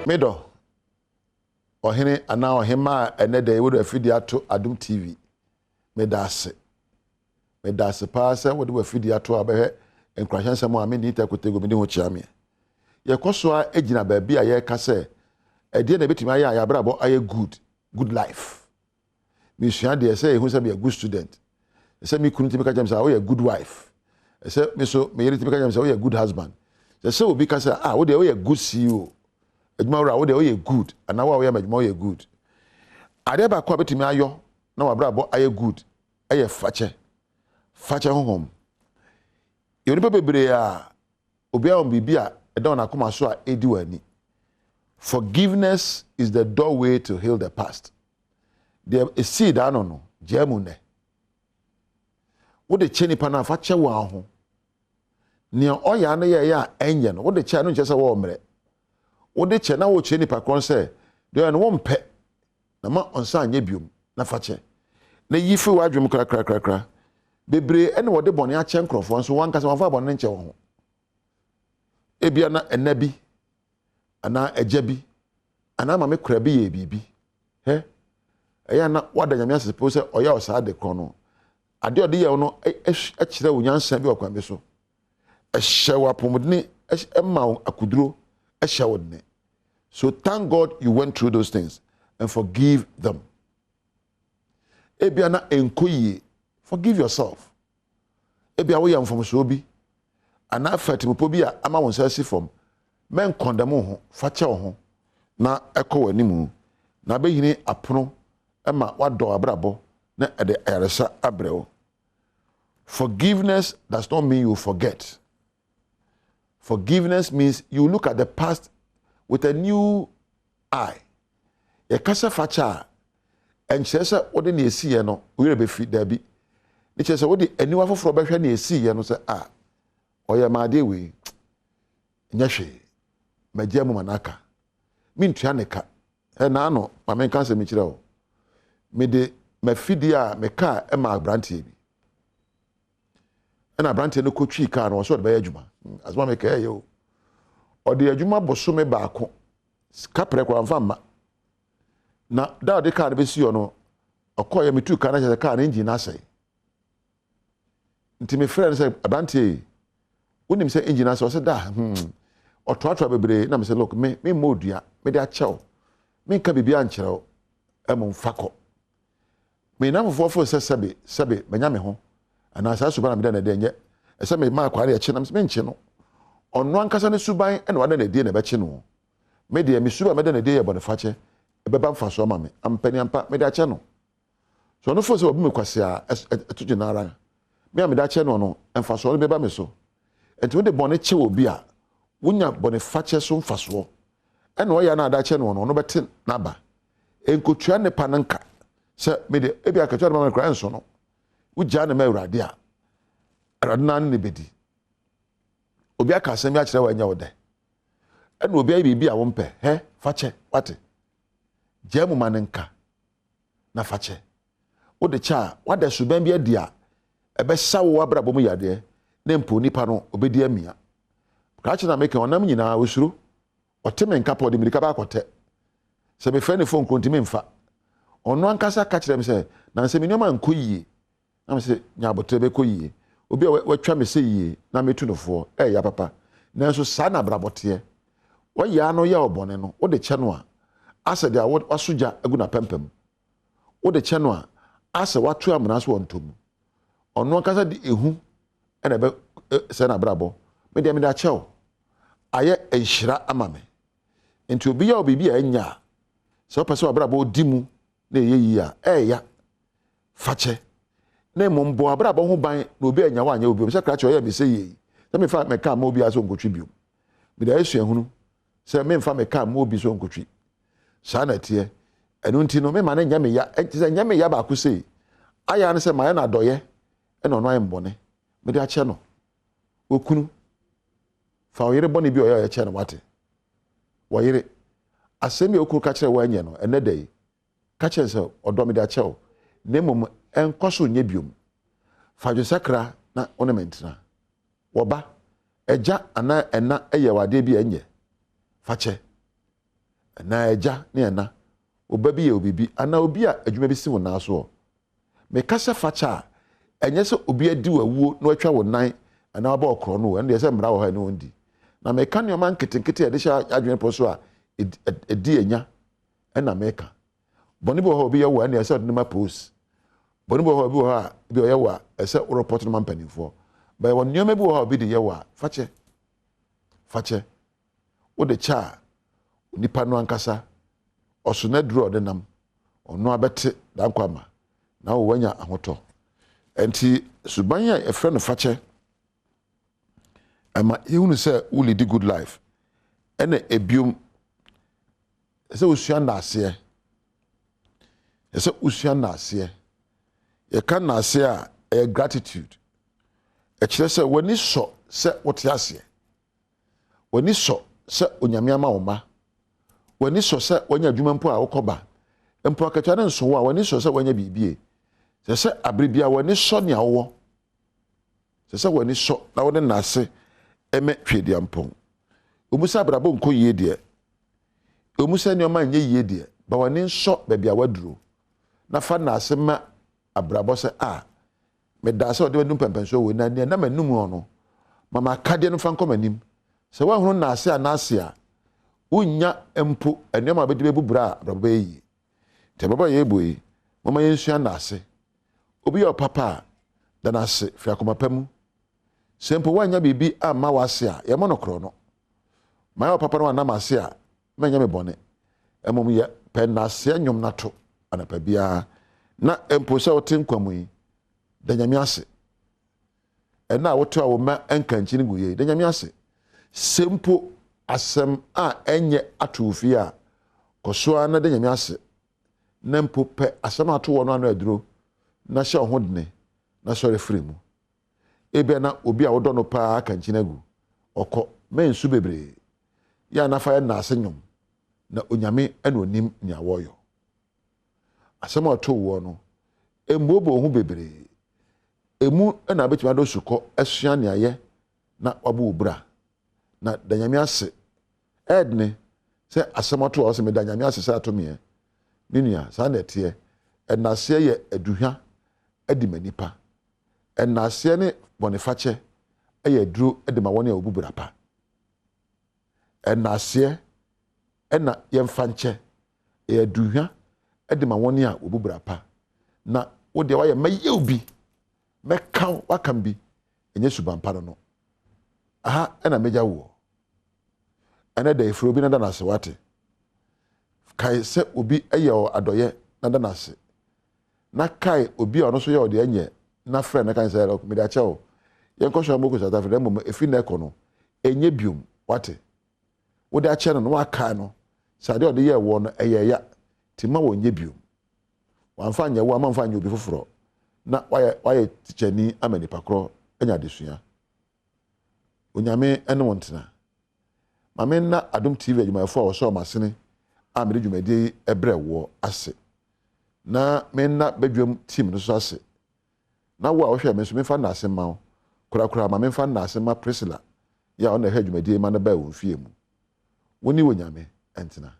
Me dɔ, ɔhene anaa ɔhemmaa a ɛnnɛ da yi wode w'afidie ato Adom TV, meda ase. Meda ase paa sɛ wode w'afidie ato a wobɛhwɛ nkuranhyɛ nsɛm a me Nita Kotego mede ho kyea meɛ. Yɛkɔ so ara gyina baabi a yɛreka sɛ ɛdeɛ na ɛbɛtumi ayɛ a yɛabrabɔ ayɛ good, good life. Mesua deɛ ɛsɛ yɛhu sɛ meyɛ good student. Ɛsɛ me kunu tumi ka kyerɛ me sɛ ah, woyɛ good wife. Ɛsɛ me so me yere tumi ka kyerɛ me sɛ woyɛ good husband. Ɛsɛ sɛ obi ka sɛ ah, wo deɛ woyɛ good CEO. Adwuma wura wo deɛ woyɛ good anaa wo a woyɛ m'adwuma woyɛ good. Adeɛ baako a bɛtumi ayɔ na wabrabɔ ayɛ good ɛyɛ fakyɛ. Fakyɛ honhom. Yɛwɔ nipa bebree a obiara wɔ biribi a ɛda wɔn akoma so a ɛdi wɔn ani. Forgiveness is the doorway to heal the past. Deɛ ɛsii daa no no, gyaa mu nnɛ. Wode kyɛ nipa no a, fa kyɛ wɔn ho. Nea ɔyɛ ano yɛɛyɛ a ɛnyɛ no, wode kyɛ a no nkyɛ sɛ wɔwɔ mmerɛ. Wode kyɛ na wokyerɛ nipa korɔ sɛ deɛ ɔyɛ no wompɛ na ma ɔnsan nyɛ biom na fa kyɛ. Na yi firi w'adwene mu korakorakorakora. Bebree ɛna wɔde bɔne akyɛ nkurɔfoɔ nso wɔn ankasa wɔmfa bɔne no nkyɛ wɔn ho. Ebia na ɛna bi anaa agya bi anaa maame kora bi yɛ biribi. Hɛ, ɛyɛ a na wada Nyame ase po sɛ ɔyɛ wo saa ade korɔ no. Adeɛ a ɔde yɛ wo no kyerɛ wo nyansa bi wɔ kwan bi so. Ɛhyɛ wo apɔmudene, ɛma wo akuduro, ɛhyɛ wo dene. So thank God you went through those things and forgive them. Ebia na ɛnkɔ yie, forgive yourself. Ebia woyɛ mfomsoɔ bi anaa fa atirimpɔ bi a ama wo nsa asi fam. Mɛnkɔndɛm wo ho, fa kyɛ wo ho na kɔ w'anim na bɛhini apono ma woadɔ w'abrabɔ na ɛde ayaresa abrɛ wo. Forgiveness does not mean you forget. Forgiveness means you look at the past with a new eye. Yɛka sɛ fakyɛ a, ɛnkyerɛ sɛ wode nea esiiɛ no wo werɛ bɛfi, daabi. Ne kyerɛ sɛ wode aniwa foforɔ bɛhwɛ nea esiiɛ no sɛ, a, ɔyɛ ma adeɛ wei, nyɛ hwee, magya mu ma no aka. Mentua ne ka. Ɛnna ano, ma menka asɛm nkyerɛ wo. Mede m'afidie a me kaa maa aberanteɛ bi. Ɛna aberanteɛ no kɔtwii kaa no, ɔsɛ ɔde bɛyɛ adwuma. Asɛm a meka ɛyɛ o. Ɔde adwuma bosome baako, kaprɛ koraa mfa mma. Na da a ɔde kaa no bɛsi hɔ no, ɔkɔeɛ metuu kaa no kyerɛ sɛ kaa no engine no asɛe. Nti mefrɛɛ no sɛ aberanteɛ yi, wonim sɛ engine asɛe? Ɔsɛ da, hmm. Ɔtoatoa bebree na mesɛ look, me memmɔ odua, mede akyɛ wo. Menka biribiara nkyerɛ wo, mmom fa kɔ. Me nnamfofoɔ feel sɛ sɛbe, sɛbe, manya me ho, anaa saa suban a meda no adi ɛnyɛ, ɛsɛ mema akwaa no yɛkye no, mesɛ menkye no. Ɔno ankasa ne suban na wada no adie na ɛbɛkye no. Me deɛ, me suban a mɛda no adie yɛ bɔnefakyɛ, ɛbɛba mfasoɔ ama me. Ampaniampa, mede akyɛ no. Sɛ ɔno feel sɛ wabu me kwasea a, ɛto gyina ara. Me a mede akyɛ no no, mfasoɔ no bɛba me so. Enti wode bɔne kyɛ obi a, wonya bɔnefakyɛ so mfasoɔ. Ɛna ɔyɛ a na ade akyɛ no no, ɔno bɛte n'aba. Nkotua nnepa no nka sɛ me de, ebia akatua de ma me koraa ɛnso no. Wogyaa no ma Awurade a, Awurade no ara ne no bɛdi. Obi aka asɛm bi akyerɛ wo a ɛnyɛ wo dɛ. Ɛna obi ayɛ biribi a wompɛ, hɛ, fa kyɛ, wate? Gyaa mu ma no nka na fa kyɛ. Wode kyɛ a, woada suban bi adi a ɛbɛsa wo abrabɔ mu yadeɛ na mpo nipa no ɔbɛdi amia. Krakye na meka ɔnam nyinaa ɔsuro. Ɔte me nka pɛ, ɔde mmirika ba akɔtɛ. Sɛ mefrɛ ne fon koro ntumi mfa. Ɔno ankasa ka kyerɛ me sɛ, Nansɛ me nneɛma nkɔ yie. Na mese, Nya aboterɛ, ɛbɛkɔ yie. Obi a watwa me sɛ yie na metu no foɔ, ɛyɛ papa. Nanso saa na abrabɔ teɛ. Wɔyɛ ara no yɛ wo bɔne no, wode kyɛ no a, asɛ deɛ woaso gya agu n'apampam. Wode kyɛ no a, asɛ woato amena so wɔ ntɔ mu. Ɔno ankasa de ehu na ɛbɛsɛe n'abrabɔ. Me deɛ mede akyɛ wo. Ayɛ nhyira ama me. Nti obi yɛ wo biribi a ɛnyɛ a, sɛ wopɛ sɛ w'abrabɔ di mu na ɛyɛ yie a, ɛɛya. Fa kyɛ. Na mmom bɔ w'abrabɔ ho ban na obi annya wo anyɛ wo bio. Sɛ krakye ɔyɛɛ me sɛ yie yi, sɛ mefa me kaa ma obiara sɛ ɔnkɔtwi bio. Mede ayɛ suahunu sɛ memfa me kaa mma obi sɛ ɔnkɔtwi. Saa na ɛteɛ. Ɛno nti no, memma no nyɛ me ya. Ɛnti sɛ ɛnyɛ me ya baako sei. Ayɛ ara ne sɛ mayɛ no adɔeɛ ɛna ɔno ayɛ me bɔne. Mede akyɛ no. Okunu, fa wo yere bɔne bi a ɔyɛ a kyɛ no, wate? Wɔ yere, asɛm bi a wo kunu ka kyerɛ wo a ɛnyɛ no, ɛnnɛ da yi, ka kyerɛ no sɛ, Ɔdɔ, mede akyɛ wo, na mmom ɛnkɔ so nyɛ biom. Fa adwensakra na wo ne me ntena. Wɔ ba, agya anaa ɛna yɛ wo adeɛ bi a ɛnyɛ, fa kyɛ. Anaa agya ne ɛna, wo ba bi yɛ wo biribi, anaa obi a adwuma bi si wo nan soɔ. Meka sɛ fakyɛ a, ɛnyɛ sɛ obi adi wo awuo na watwa wo nan anaa wabɔ wo korɔno o, ɛno deɛ sɛ mmara wɔ hɔ a ɛne wɔn di. Na meka nneɛma nketenkete a yɛde hyɛ adwene pɔ so a ɛdi anya ɛna meka. Bɔne bi wɔ hɔ a obi yɛ wo a ɛnna ɛsɛ ɔde no ma polisi. Bɔne bi wɔ hɔ a obi wɔ hɔ a ebi ɔyɛ wo a ɛsɛ wo report no ma mpanimfoɔ. Bɛyɛ wɔ nneɛma bi wɔ hɔ a obi de yɛ wo a fakyɛ. Fakyɛ. Wode kyɛ a onipa no ankasa ɔso n'aduru a ɔde nam ɔno abɛte dankwa ama na wo wanya ahotɔ. Ɛnti suban a yɛfrɛ no fakyɛ ɛma yɛhunu sɛ wo lead good life. Ɛna ebiom ɛsɛ wosua nnaaseɛ. Ɛsɛ wosua nnaaseɛ. Yɛka nnaaseɛ a ɛyɛ gratitude. Ɛkyerɛ sɛ w'ani sɔ sɛ wote aseɛ. W'ani sɔ sɛ Onyame ama wo mma. W'ani sɔ sɛ wanya adwuma mpo a wokɔ ba. Mpo akatua no nso wo a, w'ani sɔ sɛ wanya biribi. Ɛsɛ sɛ abere biara w'ani sɔ nea wowɔ. Ɛsɛ sɛ w'ani sɔ na wode nnaase ma Tweaduampɔn. Ɛwom sɛ abrabɔ nkɔ yie deɛ, ɛwom sɛ nneɛma nyɛ yie deɛ, ma w'ani nsɔ baabi a woaduro na fa nnaase ma abrabɔ sɛ, A, medaa sɛ ɔde m'adum pɛmpɛnsoɔ wei na nea na m'anum hɔ no, ma m'akadeɛ no mfa nkɔ m'anim. Sɛ woanhunu nnaase anaase a, wonnya mpo nneɛma a wobɛde bɛbu bra a abrabɔ bɛyɛ yie. Nti abrabɔ a yɛrebɔ yi, momma yɛnsua nnaase. Obi yɛ wo papa a, da no ase firi akoma pa mu. Sɛ mpo woannya biribi amma w'ase a, yɛ mmɔ no korɔno. Mayɛ wo papa na woanna m'ase a, mɛnyɛ me bɔne. Mmom yɛ pɛ nnaaseɛ nnwom no ato anɔpa biara, na mpo sɛ wote nkwa mu yi, da Nyame ase. Ɛna a wote a wo mma nkankyi no gu yei, da Nyame ase. Sɛ mpo asɛm a ɛnyɛ ato wo fie a, kɔ so ara na da Nyame ase, na mpo pɛ asɛm a ato wɔ no ano aduro, na hyɛ wo ho dene, na sɔre firi mu. Ebia na obi a wodɔ no paa aka nkyen agu. Ɔkɔ, mɛnsu bebree. Yɛ a na fa yɛ nnaase nnwom, na Onyame na onim nea wɔyɔ. Asɛm a ɔtoo woɔ no, mmuoboo ho bebree. Emu na wobɛtumi adɔ sukɔ asua nea yɛ na wabɔ wo bra. Na da Nyame ase. Ɛɛdene sɛ asɛm ato a wose meda Nyame ase sɛ ato meɛ. Me nua, saa na ɛteɛ. Ɛnnaseɛ yɛ aduhwa de ma nnipa. Nnaaseɛ ne bɔnefakyɛ yɛ aduro de ma wɔn a wɔbu bra pa. Nnaaseɛ na yɛmfa nkyɛ yɛ aduhwa de ma wɔn a wɔbu bra pa. Na wo deɛ woayɛ mɛyɛ wo bi, mɛka wo, woaka me bi, ɛnyɛ suban pa no no. Aha na mɛgya woɔ. Ɛnɛ da yi frɛ obi na da no ase, woate? Kae sɛ obi yɛ wo adɔyɛ na da no ase. Na kae obi a ɔno nso yɛ wo deɛ nyɛ na frɛ no ka sɛ, Look, mede akyɛ wo. Yɛnkɔ so ammɔ South Africa na mmom ɛfiri nnɛ kɔ no, ɛnyɛ biom. Woate? Wode akyɛ no na woakae no sɛ adeɛ a ɔde yɛɛ woɔ no, ɛyɛɛ ya, nti mma wɔnyɛ biom. Wamfa anyɛ wo a, mma mfa nyɛ obi foforɔ. Na woayɛ woayɛ tikyani ama nipa korɔ anya adesua. Onyame ne wo ntena. Ma menna Adom TV adwumayɛfoɔ a wɔsɔɔ m'asene a mede dwumadie yi brɛ woɔ ase. Na menna badwam team no nso ase. Na wo a wohwɛɛ me nso memfa nnaase mma wo. Korakora ma memfa nnaase mma Priscilla yɛ a ɔno na ɛhwɛɛ dwumadie yi ma no baa wo mfie mu. Wo ne Onyame ntena.